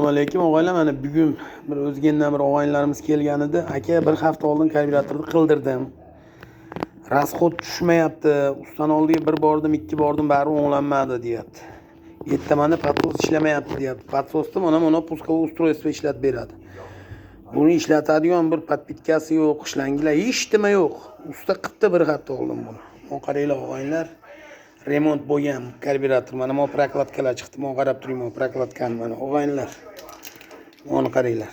Assalomu alaykum, og'aylar. Mana bugun bir o'zgandan bir og'aynilarimiz kelgan edi. Aka, bir hafta oldin karbyuratorni qildirdim. Расход tushmayapti. Ustani oldiga bir bordim, ikki bordim, baribir o'nglanmadi, deyapti. Ertamanda подсос ishlamayapti, deyapti. Подсос ni mana пусковой устройство ishlatib beradi. Buni ishlatadigan bir подпитка si yo'q, shlanglar, hech nima yo'q. Usta qilibdi bir hafta oldin buni. Mana qaranglar, og'aynilar. Remont bo'lgan karbyurator. Mana bu прокладка lar chiqdi. Mana qarab turing, mana прокладка ni, mana, og'aynilar. Mana qaranglar.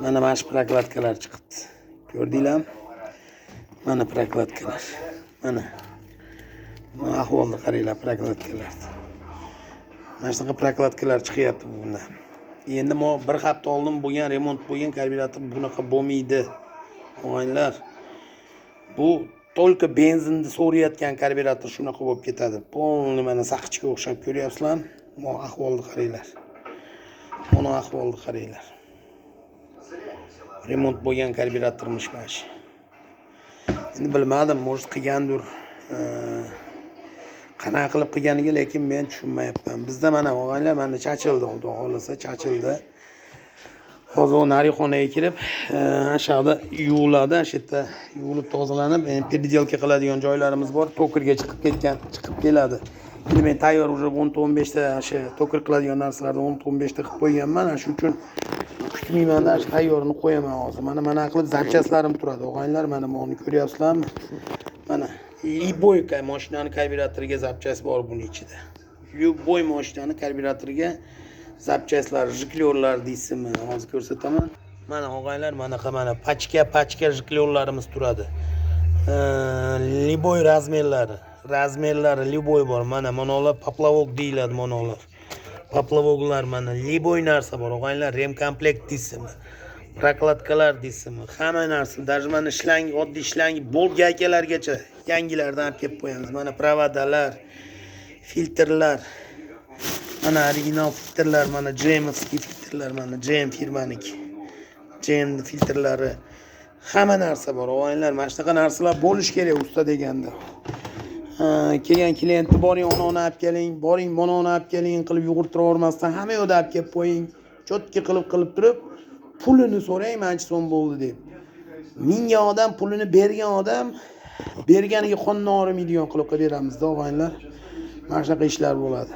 Mana shu прокладка lar chiqibdi. Ko'rdinglarmi? Mana прокладка lar. Mana. Mana ahvolni qaranglar, прокладка larni. Mana shunaqa прокладка lar chiqyapti bundan. Endi mo bir hafta oldin bo'lgan, remont bo'lgan karbyurator bunaqa bo'lmaydi. Og'aynilar. Bu только benzinni so'rayotgan karbyurator shunaqa bo'lib ketadi. Полный mana saqichga o'xshab, ko'ryapsizlarmi? Mo ahvolni qaranglar. Mana ahvolni qaranglar. Remont bo'lgan karbyuratormish mana shu. Endi bilmadim, может, qilgandir. Qanaqa qilib qilganiga lekin men tushunmayapman. Bizda mana, og'aynilar, mana chachildi, xudo xohlasa, chachildi. Hozir u narigi xonaga kirib, ana yuviladi, shu yerda yuvilib tozalanib, endi переделка qiladigan joylarimiz bor. Токарь ga chiqib ketgan, chiqib keladi. Endi men tayyor уже 10 ta, 15 ta shu токарь qiladigan narsalarni 10 ta, 15 ta qilib qo'yganman. Ana shu uchun kutmayman-da, shu tayyorini qo'yaman hozir. Mana qilib запчасть larim turadi, og'aynilar, mana buni ko'ryapsizlarmi? Mana любой mashinani karbyuratoriga запчасть bor buni ichida. Любой mashinani karbyuratoriga запчасть lar, жиклёр lar deysizmi? Hozir ko'rsataman. Mana, og'aylar, manaqa mana пачка пачка жиклёр larimiz turadi. Любой размер lari, размер lari любой bor. Mana manalar поплавок deyiladi, manalar. Поплавок lar, mana любой narsa bor, og'aynilar, ремкомплект deysizmi? Прокладка lar deysizmi? Hamma narsa, даже mana shlang, oddiy shlang, bolt gaykalargacha yangilardan olib kelib qo'yamiz. Mana провода lar, filtrlar. Mana original filtrlar, mana GMовский filtrlar, mana GM firmaniki. GM filtrlari. Hamma narsa bor, og'aynilar. Mana shunaqa narsalar bo'lishi kerak usta deganda. Ha, kelgan klientni boring, onani olib keling, boring, bunani olib keling qilib yugurtiravermasdan hamma yoqda olib kelib qo'ying. Чётко qilib qilib turib, pulini so'rang, mancha so'm bo'ldi deb. Mingga odam pulini bergan odam berganiga qonni og'rimaydigan qilib qilib beramizda, og'aynilar. Mana shunaqa ishlar bo'ladi.